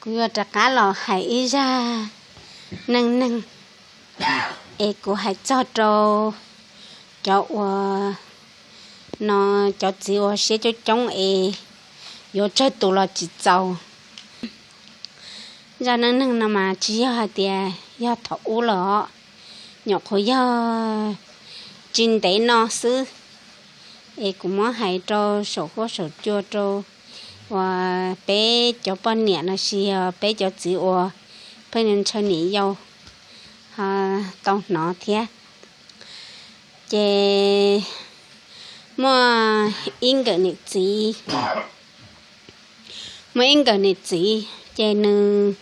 Kuv yuav rov qab los hais ib zaj neej neeg es kuv hais txog rau cov uas no cov txiv uas siab coob coob es yuav tsawg tus los tsis txaus. Zaj neej neeg no mas tsis yog hais tias yog thaum ub lawm os, nyuam qhuav yog tsis ntev no xwb. Es kuv muab hais rau saum huab saum cua rau uas peb cov poj niam los sis yog peb cov txiv uas pheej ntshaw niam yau tau hnov thiab. Ces muaj ib nkawm niam txiv, muaj ib nkawm niam txiv ces nws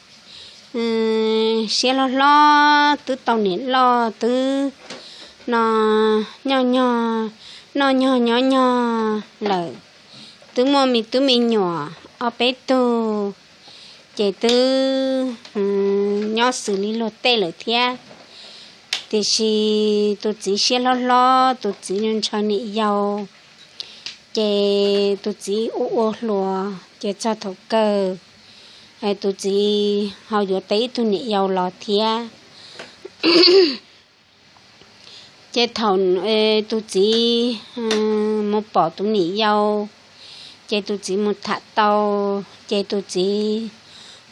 siab hlob hlob twb tau niam loj twb no noj nyog, noj nyog nyob nyog lawm, twb muaj me tub me nyuam ob peb tug, ces twb nyob xws li luag tej lawm thiab. Tiam sis tus txiv siab hlob hlob, tus txiv ntshaw niam yau, ces tus txiv ua ua hluas ces txog thaum kawg tus txiv ho yuav tau ib tug niam yau los thiab. Ces thaum tus txiv mus pom tus niam yau, ces tus txiv mus tham tau, ces tus txiv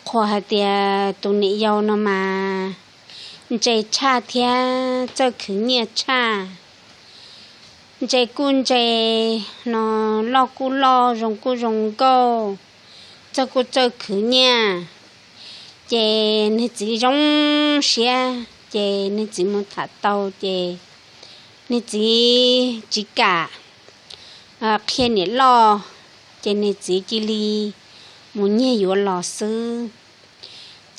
qhuas hais tias tus niam yau no mas ntse tshaj thiab txawj khwv nyiaj tshaj. Ntse kuj ntse, no loj kuj loj, zoo kuj zoo nkauj, txawj kuj txawj khwv nyiaj. Ces nws txiv zoo siab, ces nws txiv mus tham tau, ces nws txiv tsis kam qhia niam loj, ces nws txiv cia li mus nyiag yuav los xwb.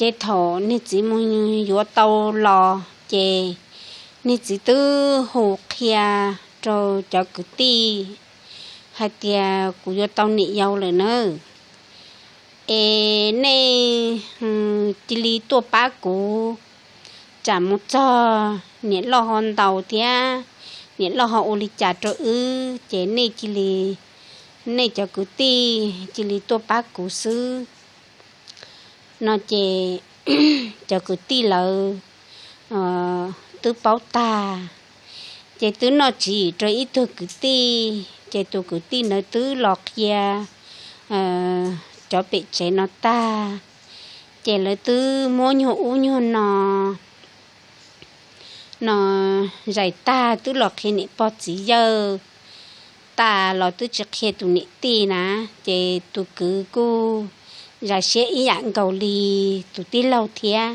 Ces thaum nws txiv mus yuav tau los, ces nws txiv twb hu qhia rau cov kwv tij hais tias, kuv yuav tau niam yau lawm nawb, es nej cia li tuaj pab kuv, tsam mus txog niam loj ho ntaus thiab niam loj ho ua li cas rau wb, ces nej cia li, nej cov kwv tij cia li tuaj pab kuv xwb. No ces cov kwv tij lawv twb paub tag, ces twb noj tswv yim rau ib tug kwv tij, ces tus kwv tij ntawd twb los qhia cov pem tsev no tag, ces lawv twb muab nyuag ub nyuag no no zais tag twb los qhia niam pog txiv yawg tas los twb tsis qhia tus niam tij na, ces tus kwv kuj zais siab ib yam nkaus li tus tij laug thiab.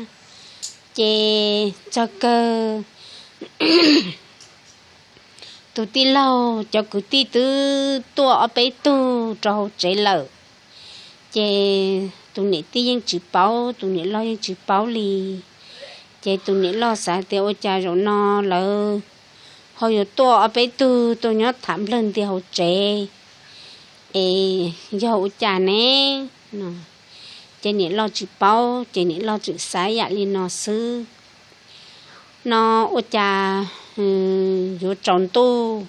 Ces txog kawg tus tij laug cov kwv tij twb tuaj ob peb tug rau hauv tsev lawm, ces tus niam tij yeej tsis paub, tus niam loj yeej tsis paub li. Ces tus niam loj xav tias ua cas zaum no lawv ho yuav tuaj ob peb tug tuaj nyob tham nplawg ntiag hauv tsev, es yog ua cas ne? Ces niam loj tsis paub, ces niam loj tseem xav yam li no xwb. No ua cas yuav tsaus ntuj,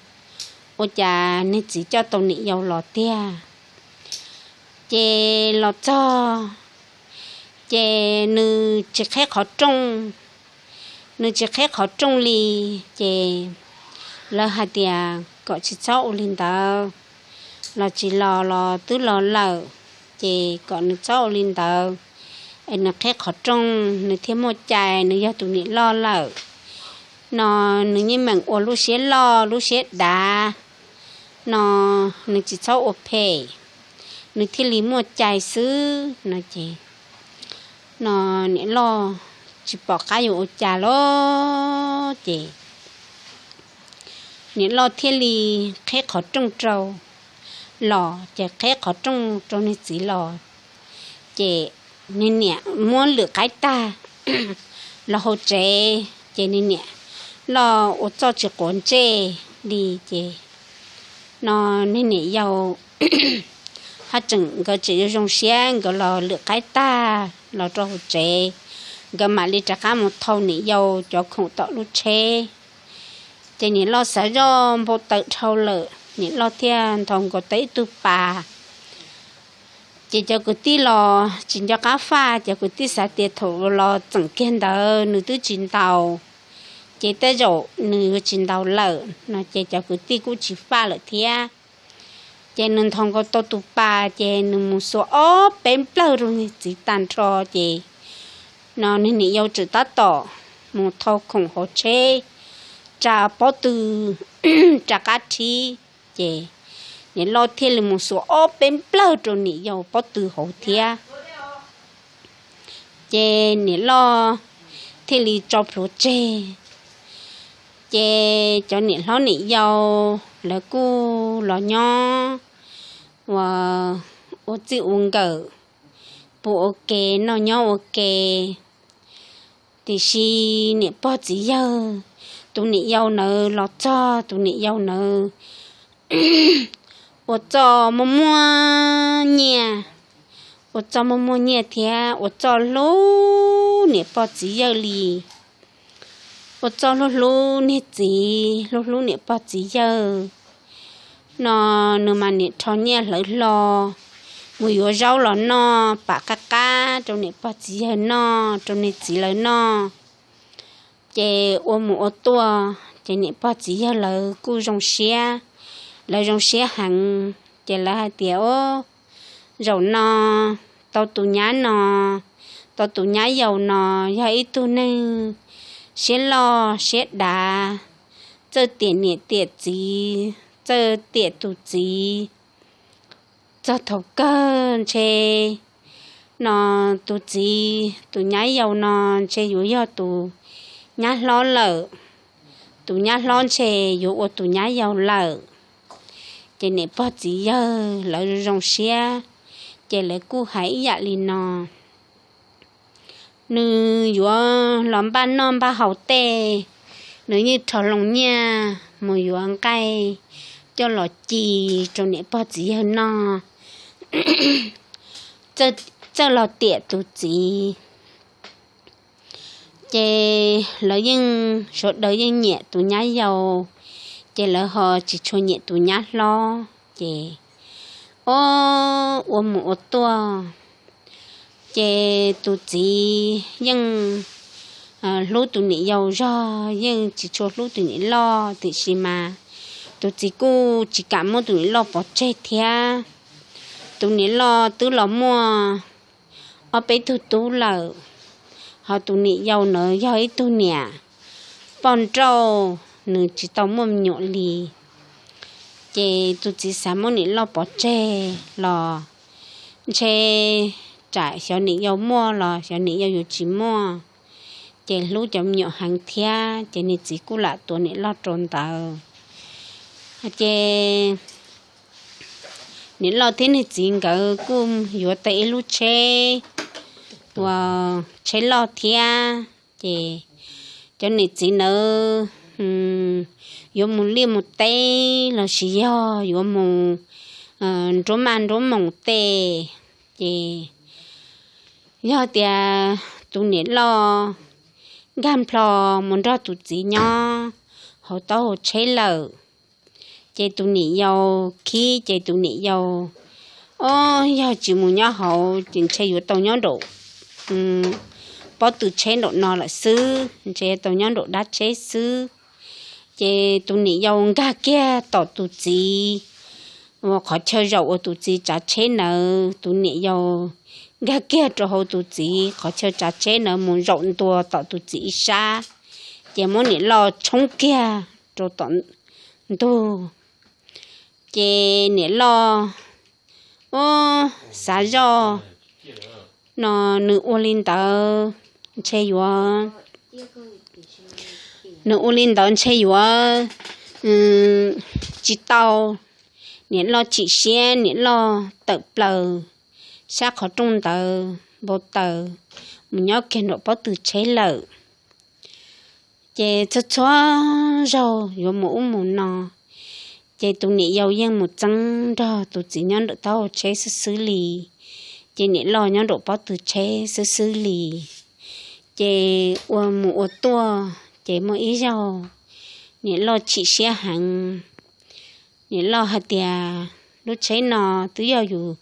ua cas nws txiv coj tau niam yau los tiag? Ces los txog, ces nws tsis qheb qhov rooj, nws tsis qheb qhov rooj li. Ces lawv hais tias kom tsis txhob ua li ntawd, los tsis los los twb los lawm, ces kom nws txhob ua li ntawd, es nws qheb qhov rooj nws thiaj muaj cai, nws yog tus niam loj lawm. No nws yeej meem ua lub siab loj lub siab dav, no nws tsis txhob ua phem, nws thiaj li muaj cai xwb no ces, no niam loj tsis pom qab yuav ua cas los ces niam loj thiaj li qheb qhov rooj rau los, ces qheb qhov rooj rau nws txiv los, ces nws niam muab lwm qaib tag los hauv tsev, ces nws niam loj ua txoj tsis quav ntsej li. Ces no nws niam yau ho tseem, nkawd tseem zoo zoo siab, nkawd los lwm qaib tag los rau hauv tsev, nkawd mam li rov qab mus thau niam yau cov khoom tom lub tsheb. Ces niam loj xav zoj npau taws dhau lawm, niam loj thiaj nthos nkaus tau ib tug pas Ces cov kwv tij los tsis nco qab faj, cov kwv tij xav tias thaum los txeem kiag ntawd nws twb tsis ntaus, ces tej zaum nws yuav tsis ntaus lawm no, ces cov kwv tij kuj tsis faj lawm thiab. Ces nws nthos nkaus tau tus pas, ces nws mus xuas ob peb nplawg rau niag txiv tag nrho, ces no niag niam yau tseem tab tom mus thau khoom hauv tsheb, tsa pob tw, tsa qab rhib, ces niam loj thiaj li mus xuas ob peb nplawg rau niam yau pob tw hauv thiab. Ces niam loj thiaj li tso plhuav tseg. Ces cov niam hlob niam yau lawv kuj los nyob ua, ua txij ua nkawm, pw ua ke, noj nyob ua ke. Tiam sis niam pog txiv yawg, tus niam yau ntawd los txog, tus niam yau ntawd ua txoj muaj muaj nyiaj, ua txoj muaj muaj nyiaj thiab ua txoj hlub niam pog txiv yawg li. Ua txoj hlub hlub niag txiv, hlub hlub niam pog txiv yawg no, nws mas niam rho nyiaj hlawv hlo mus yuav zaub los noj pam qab qab rau niam pog txiv yawg noj, rau niag txiv lawv noj. Ces ua mus ua tuaj, ces niam pog txiv yawg lawv kuj zoo siab, lawv zoo siab heev. Ces lawv hais tias, o, zaum no tau tus nyab no, tau tus nyab yau no yog ib tug neeg siab loj siab dav, txawj tiam niam tiam txiv, txawj tiam tus txiv. Txog thaum kawg ntshe no tus txiv, tus nyab yau no ntshe yuav yog tus nyab hlob lawm, tus nyab hlob ntshe yuav ua tus nyab yau lawm. Ces niam pog txiv yawg lawv zoo siab, ces lawv kuj hais ib yam li no. Nws yuav los npaj noj npaj haus tej, nws yeej rho loo nyiaj mus yuav nqaij coj los ci rau niam pog txiv yawg noj, txawj los tiam tus txiv. Ces lawv yeej, sawv daws yeej nyiam tus nyab yau, ces lawv ho tsis tshua nyiam tus nyab hlob. Ces o, ua mus ua tuaj, ces tus txiv yeej hlub tus niam yau zog, yeej tsis tshua hlub tus niam loj, tiam sis mas tus txiv kuj tsis kam muab tus niam loj pov tseg thiab. Tus niam loj twb los muaj ob peb tug tub lawm, ho tus niam yau ntawd yog ib tug niam poj nrauj, nws tsis tau muaj me nyuam li. Ces tus txiv xav muab niam loj pov tseg los ntshe tsam xyov niam yau muaj los xyov niam yau yuav tsis muaj, ces hlub cov me nyuam heev thiab, ces niag txiv kuj lam tuav niam loj rau ntawd. Ces niam loj thiab niag txiv nkawd kuj yuav tau ib lub tsheb, uas tsheb loj thiab. Ces cov niam txiv ntawd yuav mus liaj mus teb los sis yog yuav mus nruab maj nruab moos tej, ces yog tias tus niam loj nkag nplho mus nrog tus txiv nyob hauv taub hau tsheb lawm, ces tus niam yau khib, ces tus niam yau, o, yog tsis mus nyob hauv ces ntshe yuav tau nyob nraum pob tw tsheb nraum no lawm xwb, ntshe yuav tau nyob nraum dab tsheb xwb. Ces tus niam yau nkag kiag tom tus txiv uas qhov chaw zaum uas tus txiv tsav tsheb ntawd, tus niam yau nkag kiag rau hauv tus txiv qhov chaw tsav tsheb ntawd mus zaum ntua tom tus txiv ib sab, ces muab niam loj tshoob kiag rau tom ntug. Ces niam loj, o, xav zoj no, nws ua li ntawd ntshe yuav, nws ua li ntawd ntshe yuav tsis tau. Niam loj chim siab, niam loj tawm plaws sab qhov rooj ntawd npau taws mus nyob kiag nraum pob tw tsheb lawm. Ces txhua txhua zaug yuav mus ub mus no, ces tus niam yau yeej mus txeeb nrog tus txiv nyob nraum taub hau tsheb xwb xwb li, ces niam loj nyob nraum pob tw tsheb xwb xwb li. Ces ua mus ua tuaj, ces muaj ib zaug niam loj chim siab heev. Niam loj hais tias, lub tsheb no twb yog yus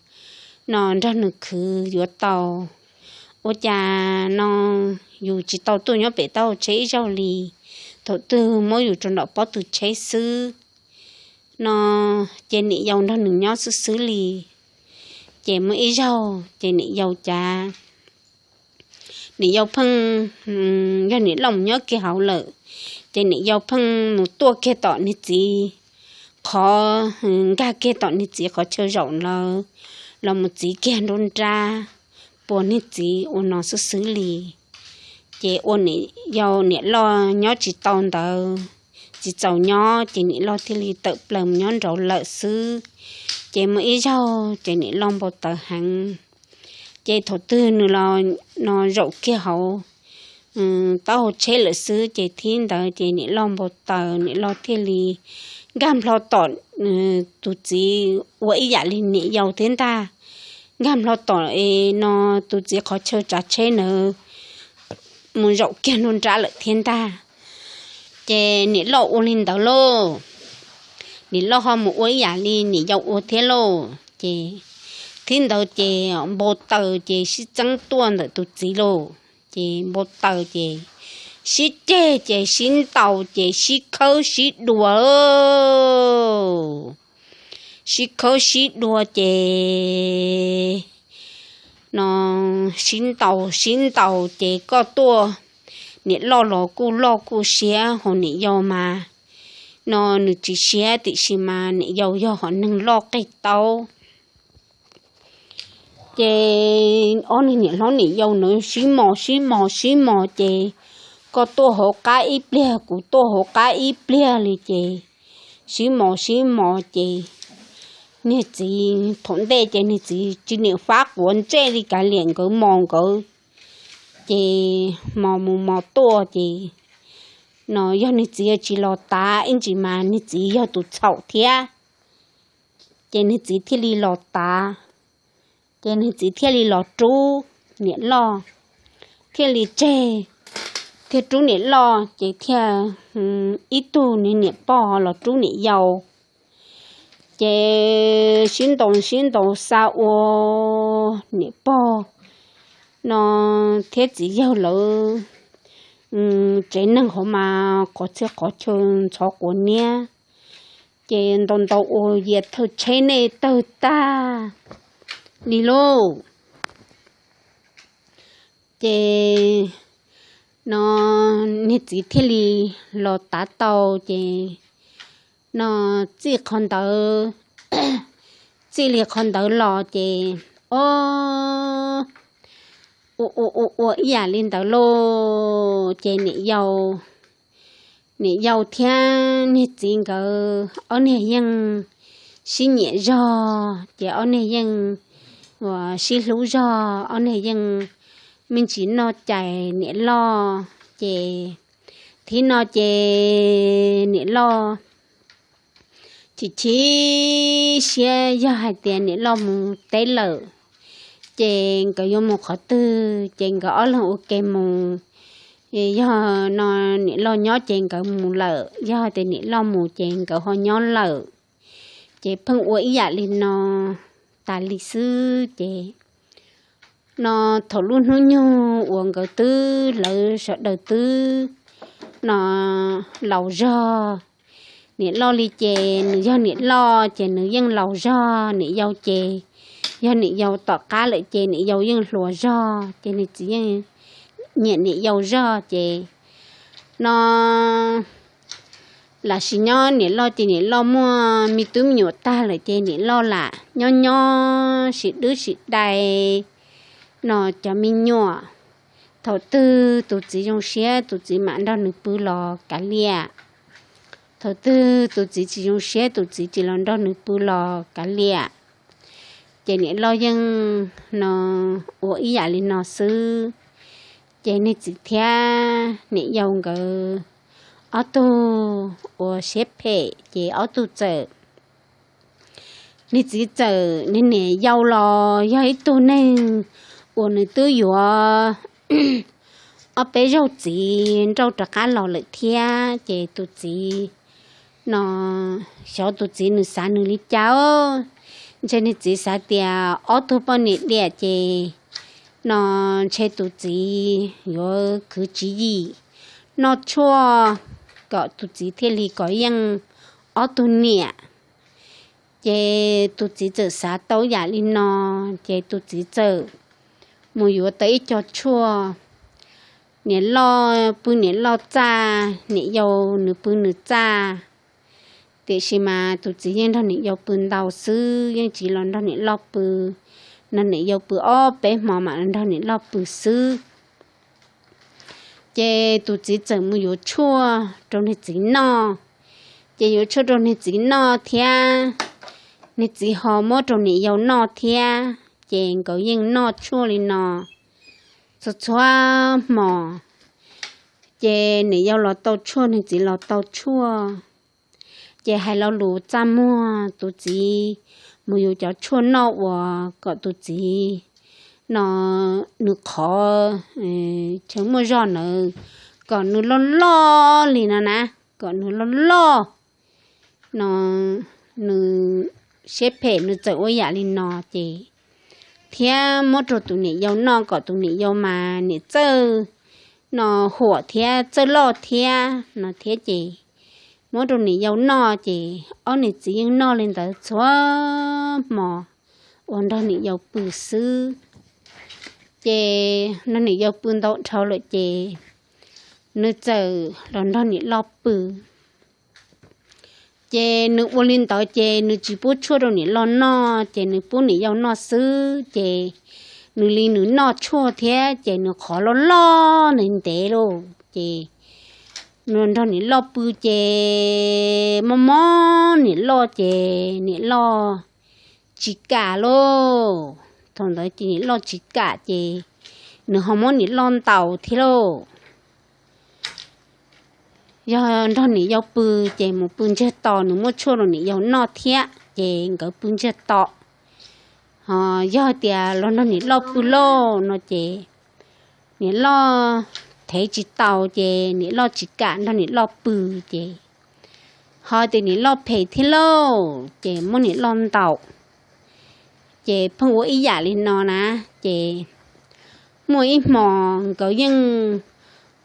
no nrog nws khwv yuav tau. Ua cas no yus tsis tau tuaj nyob pem taub hau tsheb ib zaug li, thaum twg muab yus rau nram pob tw tsheb xwb no, ces niam yau nrog nws nyob xwb xwb li. Ces muaj ib zaug ces niam yau cav, niam yau pheej, yog niam loj mus nyob kiag hauv lawm, ces niam yau pheej mus tuaj kiag tom niag txiv qhov, nkag kiag tom niag txiv qhov chaw zaum ntawd, los mus txiv kiag nruab nrab, puas niag txiv ua no xwb xwb li. Ces ua niam yau niam loj nyob tsis tau ntawd, tsis txaus nyob ces niam loj thiaj li tawm plaws mus nyob nraud lawm xwb. Ces muaj ib zaug ces niam loj npau taws heev. Ces thaum twg nws los no zaum kiag hauv taub hau tsheb lawm xwb, ces thib ntawd ces niam loj npau taws, niam loj thiaj li nkag nplho tom tus txiv ua ib yam li niam yau thiab ntag. Nkag nplho tom no tus txiv qhov chaw tsav tsheb ntawd mus zaum kiag nruab nrab lawm thiab ntag. Ces niam loj ua li ntawd lauj, niam loj ho mus ua ib yam li niam yau ua thiab lauj. Ces thib ntawd ces npau taws ces sib txeeb tuaj ntawm tus txiv lauj. Ces npau taws ces sib ceg ces sib ntaus ces sib khawb sib dua, sib khawb sib dua ces no sib ntaus sib ntaus ces koj tuaj, niam loj los kuj loj kuj siab, ho niam yau mas no nws tsis siab, tiam sis mas niam yau yog hom neeg loj qig taub. Ces ob niag niam hlob niam yau ntawd sib mos sib mos sib mos ces koj tuaj hauv qab ib pliag kuv tuaj hauv qab ib pliag li ces sib mos sib mos ces niag txiv thaum ntej ces niag txiv tsis niam fab quav ntsej li, kav liam nkawd mos nkawd. Ces mos mus mos tuaj ces no yog niag txiv tsis los tav ib ntsis mas niag txiv yog tus txhaum thiab. Ces niag txiv thiaj li los tav, ces niag txiv thiaj li los rub niam loj, thiaj li tseg, thiaj rub niam loj ces thiaj ib tug niag niam pog los rub niam yau. Ces sib ntaus sib ntaus xa ua niam pog no thiab txiv yawg lawv tsev neeg hauv mas qhov txhia qhov chaw ntxhov quav niab. Ces ntaus ntaus ua yias thawj tsheb nej tawg tag li lauj. Ces no niag txiv thiaj li los tav tau ces no txij qhov ntawd, txij li qhov ntawd los ces o ua ua ua ua ib yam li ntawd lauj. Ces niam yau, niam yau thiab niag txiv nkawd ob niag yeej sib nyiam zog, ces ob niag yeej uas sib hlub zog, ob niag yeej me ntsis noj cais niam loj. Ces thib no ces niam loj chim chim siab yog hais tias niam loj mus teb lawm, ces nkawd yuav mus qhov twg ces nkawd ob leeg ua ke mus. Yog no niam loj nyob ces nkawd mus lawm, yog tias niam loj mus ces nkawd ho nyob lawm. Ces pheej ua ib yam li no tas li xwb ces no thaum lub hnub nyoog uas nkawd twb, lawv sawv daws twb no laus zog, niam loj li ces nws yog niam loj ces nws yeej laus zog, niam yau ces yog niam yau tom qab lawm ces niam yau yeej hluas zog ces nws txiv yeej nyiam niam yau zog ces no lam sis nyob niam loj ces niam loj muaj me tub me nyuam tag lawm ces niam loj lam nyob nyob sim dwb sim dai no cov me nyuam. Thaum twg tus txiv zoo siab tus txiv mam nrog nws pw los kav liam, thaum twg tus txiv tsis zoo siab tus txiv tsis los nrog nws pw los kav liam. Ces niam loj yeej no ua ib yam li no xwb. Ces niag txiv thiab niam yau nkawd ob tug ua siab phem ces ob tug txawm, niag txiv txawm, niag niam yau los yog ib tug neeg uas nws twb yuav ob peb zaug txiv nrauj rov qab los lawm thiab ces tus txiv no, xyov tus txiv nws xav nws li cas os. ntshe niag txiv xav tias ob tug poj niam diam ces no ntshe tus txiv yuav khwv tswv yim noj tshuaj kom tus txiv thiaj li kov yeej ob tug niam. Ces tus txiv txawm xav tau yam li no, ces tus txiv txawm mus yuav tau ib co tshuaj. Niam loj pw niam loj txaj, niam yau nws pw nws txaj. Tiam sis mas tus txiv yeej nrog niam yau pw ntau xwb, yeej tsis los nrog niam loj pw. Nrog niam yau pw ob peb hmo mam los nrog niam loj pw xwb. Ces tus txiv txawm mus yuav tshuaj rau niag txiv noj. Ces yuav tshuaj rau niag txiv noj thiab, niag txiv ho muab rau niam yau noj thiab, ces nkawd yeej noj tshuaj li no txhua txhua hmo. Ces niam yau los tau tshuaj, niag txiv los tau tshuaj. Ces hais lo lus txaj muag, tus txiv mus yuav cov tshuaj noj uas kom tus txiv no nws qhov chaw muaj zog ntawd kom nws loj loj li no na, kom nws loj loj no, nws siab phem nws txawm ua yam li no ces, thiab muab rau tus niam yau noj kom tus niam yau mas niam txawj no huam thiab txawj loj thiab no thiab ces, muab rau niam yau noj ces ob niam txiv yeej noj li ntawd txhua hmo uas nrog niam yau pw xwb. Ces nrog niam yau pw ntau dhau lawm ces nws txawm los nrog niam loj pw. Ces nws ua li ntawd ces nws tsis pub tshuaj rau niam loj noj, ces nws pub niam yau noj xwb, ces nws li nws noj tshuaj thiab ces nws qhov loj loj ntev ntev lauj. Ces nws nrog niam loj pw ces mob mob niam loj ces niam loj tsis kam lauj. Thaum ntawd ces niam loj tsis kam ces nws ho muab niam loj ntaus thiab lauj. Yog nrog niam yau pw ces mus pw ntsiag to, nws muab tshuaj rau niam yau noj thiab ces nkawd pw ntsiag to. Ho yog tias los nrog niam loj pw lauj no ces niam loj thev tsis tau ces niam loj tsis kam nrog niam loj pw ces ho tias niam loj phem thiab lauj ces muab niam loj ntaus. Ces pheej ua ib yam li no na, ces muaj ib hmo nkawd yeej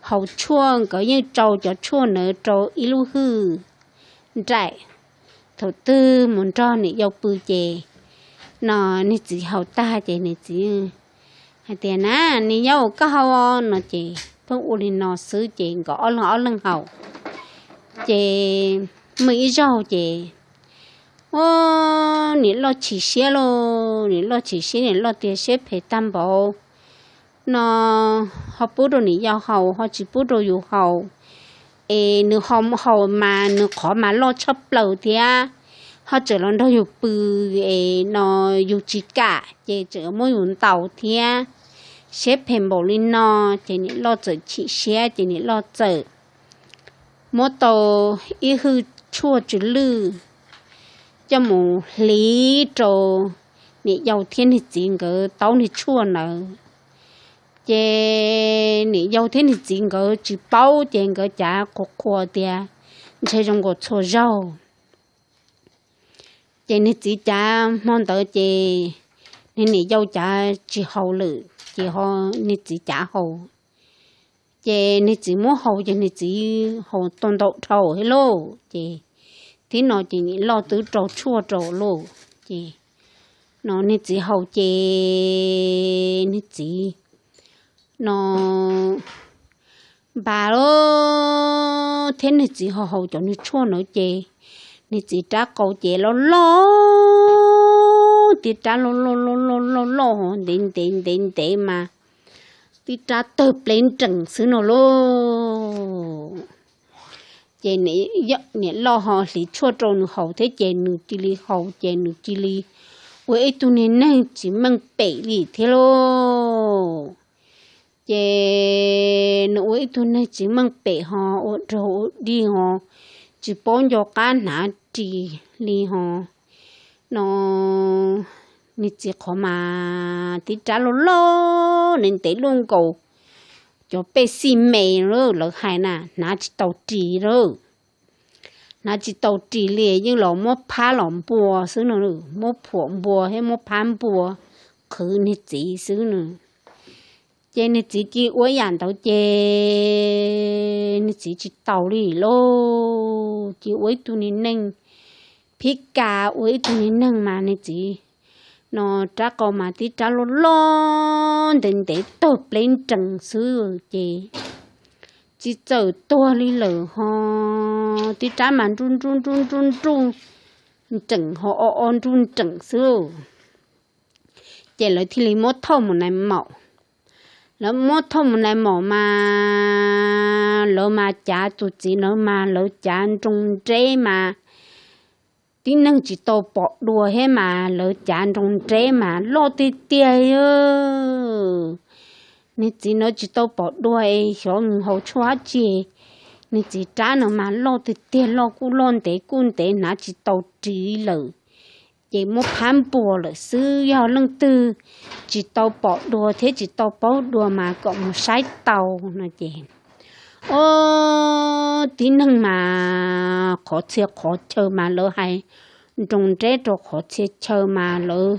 haus tshuaj, nkawd yeej tsau cov tshuaj ntawd rau ib lub hwj nraim. Thaum twg mus nrog niam yau pw ces no niag txiv haus tag ces niag txiv hais tias, Na, niag yau, koj haus no ces pheej ua li no xwb ces nkawd ob leeg ob leeg haus. Ces muaj ib zaug ces, ua, niam loj chim siab lauj, niam loj chim siab, niam loj tias siab phem tag npaum no, ho pub rau niam yau haus ho tsis pub rau yus haus, es nws ho haus mas nws qhov mas loj tshaj plaws thiab, ho tseem los nrog yus pw, es no yus tsis kam ces tseem muab yus ntaus thiab, siab phem npaum li no. Ces niam loj txawm chim siab ces niam loj txawm muab tau ib hwj tshuaj tsw lwj coj mus hliv rau niam yau thiab niag txiv nkawd taub niag tshuaj ntawd. Ces niam yau thiab niag txiv nkawd tsis paub ces nkawd cav qhuas qhuas tias ntshe zoo nkaus txhua zaug. Ces niag txiv cav hmo ntawd ces niag niam yau cav tsis haus lawm ces ho niag txiv cav haus. Ces niag txiv muab haus ces niag txiv haus tau ntau dhau thiab lauj. Ces thib no ces niam loj twb rau tshuaj rau lauj. Ces no niag txiv haus ces niag txiv no npam lauj, thiab niag txiv ho haus cov niag tshuaj ntawd ces niag txiv rab qau ces loj loj, tib rab loj loj loj loj loj loj ntev ntev ntev ntev mas tib rab tawg pleb nrees xwb no lauj. Ces niam loj ho hliv tshuaj rau nws haus thiab ces nws cia li haus ces nws cia li ua ib tug niag neeg tsis meej pem li thiab lauj. Ces nws ua ib tug neeg tsis meej pem ho ua rog ua dig ho tsis paub nco qab hnav ris li ho no, niag txiv qhov mas tib rab loj loj ntev ntev luaj nkaus cov pej xij me lawv hais na, hnav tsis tau ris lawm. hnav tsis tau ris li, yeej los muab phab los npua xwb no, muab phuam npua thiab muab phab npua qhwv niag txiv xwb no. Ces niag txiv cia ua yam ntawd ces niag txiv tsis taus li lauj, cia ua ib tug niag neeg phib kas, ua ib tug niag neeg mas niag txiv no rab qau mas tib rab loj loj ntev ntev tawg pleb nrees xwb ces tsis txawm tuag li lawm ho, tib rab mas nruj nruj nruj nruj nruj nrees ho o o nruj nrees xwb. Ces lawv thiaj li muab thauj mus nais maum. Lawv muab thauj mus nais maum mas lawv mas cav tus txiv lawv mas lawv cav nroo nreb mas tib neeg tsis tau pom dua thiab mas lawv cav nroo nreb mas loj tiag tiag. Niag txiv no tsis tau pom dua es xyov nws haus tshuaj dab tsi, niag txiv rab no mas loj tiag tiag, loj kuj loj ntev kuj ntev, hnav tsis tau ris lawm. Ces muab phab npua lawm xwb, yog leej twg tsis tau pom dua thiab tsis tau paub dua mas kom mus saib tau no ces, o, tib neeg mas qhov txhia qhov chaw mas lawv hais nroo nreb rau qhov txhia chaw mas lawv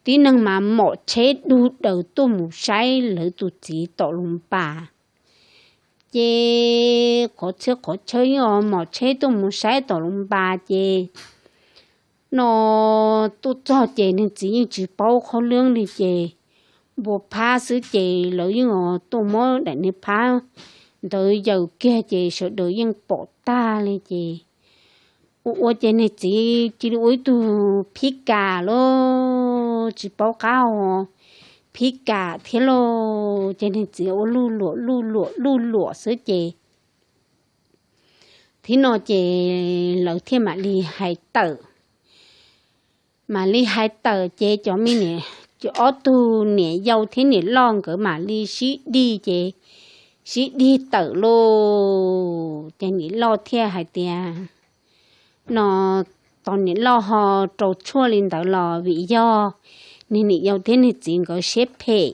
tib neeg mas mom tsheb dug daws tuaj mus saib lawv tus txiv tom lus npas. Ces qhov txhia qhov chaw yeej mom tsheb tuaj mus saib tom lus npas ces no tuaj txog ces niag txiv yeej tsis paub qhov lwb li ces npua phab xwb ces lawv yeej tuaj muab daim niag phab ntawd yaws kiag ces sawv daws yeej pom tag li ces ua ua ces niag txiv cia li ua ib tug phib kas lauj, tsis paub qab hau, phib kas thiab lauj. Ces niag txiv ua luj luam luj luam luj luam xwb ces thaum no ces lawv thiaj mam li hais tawm. Mam li hais tawm ces cov me niam, ob tug niam yau thiab niam loj nkawd mam li sib dig ces sib dig tawm lauj. Ces niam loj thiaj hais tias no, tos niam loj ho rau tshuaj li ntawd los vim yog niag niam yau thiab niag txiv nkawd siab phem,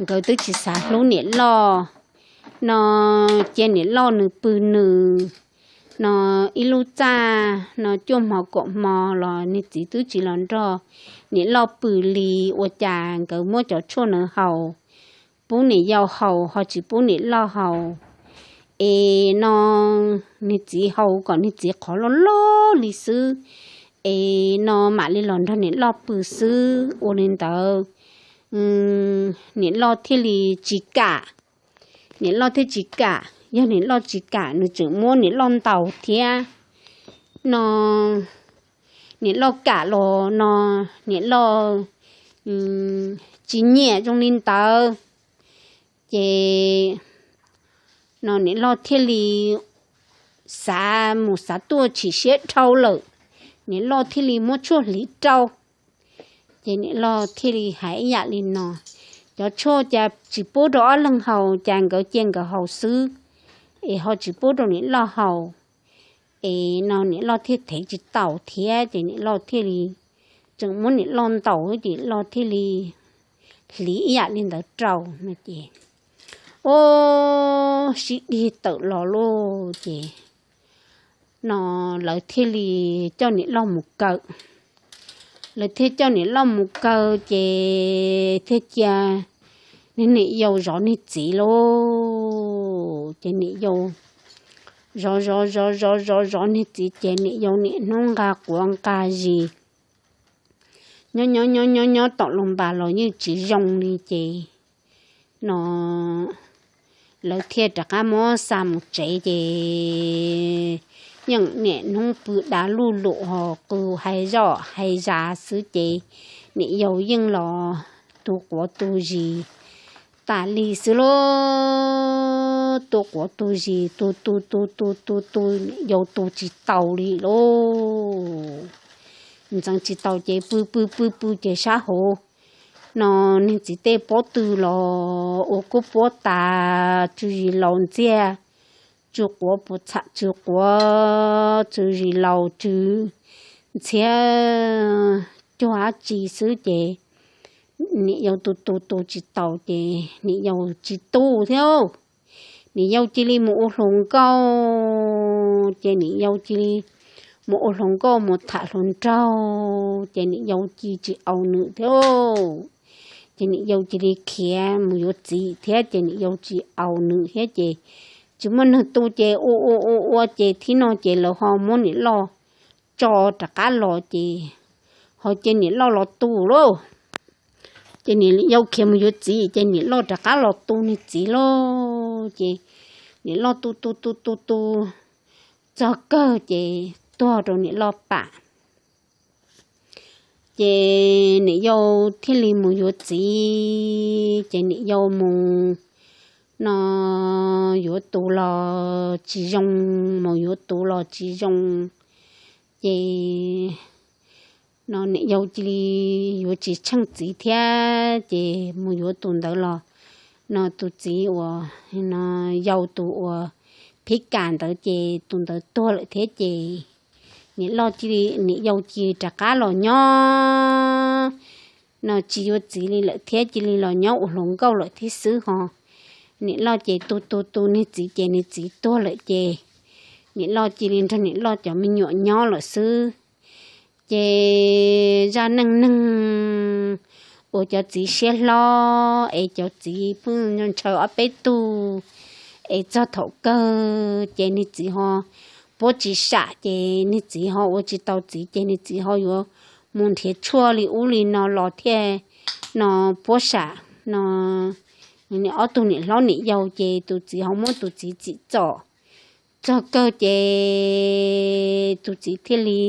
nkawd twb tsis xav hlub niam loj no, cia niam loj nws pw nws no, ib lub txaj no cuaj hmo kaum hmo los niag txiv twb tsis los nrog niam loj pw li, ua cas nkawd muab cov tshuaj ntawd haus, pub niam yau haus ho tsis pub niam loj haus. Es no niag txiv haus kom niag txiv qhov loj loj li xwb, es no mam li los nrog niam loj pw xwb. Ua li ntawd niam loj thiaj li tsis kam. Niam loj thiaj tsis kam, yog niam loj tsis kam nws tseem muab niam loj ntaus thiab no, niam loj kam los no niam loj tsis nyiam zoo li ntawd. Ces no niam loj thiaj li xav mus xav tuaj chim siab dhau lawm, niam loj thiaj li muab tshuaj hliv rau. Ces niam loj thiaj li hais ib yam li no, cov tshuaj cas tsis pub rau ob leeg haus, cas nkawd cia nkawd haus xwb, es ho tsis pub rau niam loj haus. Es no niam loj thiaj thev tsis taus thiab ces niam loj thiaj li tseem muab niam loj ntaus ces niam loj thiaj li hliv ib yam li ntawd rau no ces, o, sib dig tawm los lauj ces no lawv thiaj li coj niam loj mus kaw. Lawv thiaj coj niam loj mus kaw ces thiaj cia niam yau zov niag txiv lauj. Ces niam yau zov zov zov zov zov zov niag txiv ces niam yau niaj hnub nqa quav nqa zis nyob nyob nyob nyob nyob tom lus npas los yeej tsis zoo li ces no lawv thiaj rov qab muab xa mus tsev ces yeej niaj hnub pw dav luj lum ho qw hais zoj hais zas xwb ces niam yau yeej los tu quav tu zis tas li xwb lauj. Tu quav tu zis tu tu tu tu tu tu niam yau tu tsis tau li lauj. Ntxeev tsis tau ces pw pw pw pw ces sab hauv no niag txiv tej pob tw los ua kuj puab tas, tsw zis laus ntxiag, tsw quav puas txham tsw quav tsw zis laus tsw ntxhiab cuag dab tsi xwb ces niam yau tu tu tu tsis taus ces niam yau tsis tu thiab. niam yau cia li mus ua hluas nkauj, ces niam yau cia li mus ua hluas nkauj mus tham hluas nraug, ces niam yau cia tsis aus nws thiab. Ces niam yau cia li khiav mus yuav txiv thiab, ces niam yau tsis aus nws thiab, ces tsis muaj neeg tu, ces ua ua ua ua ces thib no ces lawv ho muab niam loj tso rov qab los, ces ho cia niam loj los tu lauj. Ces niam yau khiav mus yuav txiv, ces niam loj rov qab los tu niag txiv lauj. Ces niam loj tu tu tu tu tu txog kawg ces tuag rau niam loj pam. Ces niam yau thiaj li mus yuav txiv, ces niam yau mus no yuav tus los tsis zoo, mus yuav tus los tsis zoo, ces no niam yau cia li yuav tsis tsheej txiv thiab, ces mus yuav tus ntawd los no tus txiv uas no yau tus uas phib kas ntawd, ces tus ntawd tuag lawm thiab, ces niam loj cia li, niam yau cia li rov qab los nyob no tsis yuav txiv li lawm thiab, cia li los nyob ua hluas nkauj lawm thiab xwb ho. Niam loj ces tu tu tu niag txiv, ces niag txiv tuag lawm, ces niam loj cia li nrog niam loj cov me nyuam nyob lawm xwb. Ces zaj neej neeg uas cov txiv siab hlob es cov txiv pheej ntshaw ob peb tug es txog thaum kawg ces niag txiv ho puab tsis sam, ces niag txiv ho ua tsis tau txiv, ces niag txiv ho yuav mus nrhiav tshuaj li ub li no los thiaj no puab sam no. Ob tug niam hlob niam yau ces tus txiv ho muab tus txiv txim txom txog kawg, ces tus txiv thiaj li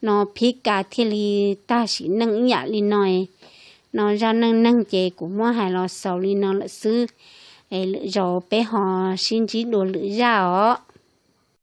no phib kas thiaj li tag sim neej ib yam li no. No zaj neej neeg ces kuv muab hais los xaus li no lawm xwb, es lwm zaus peb ho sib ntsib dua lwm zaj os.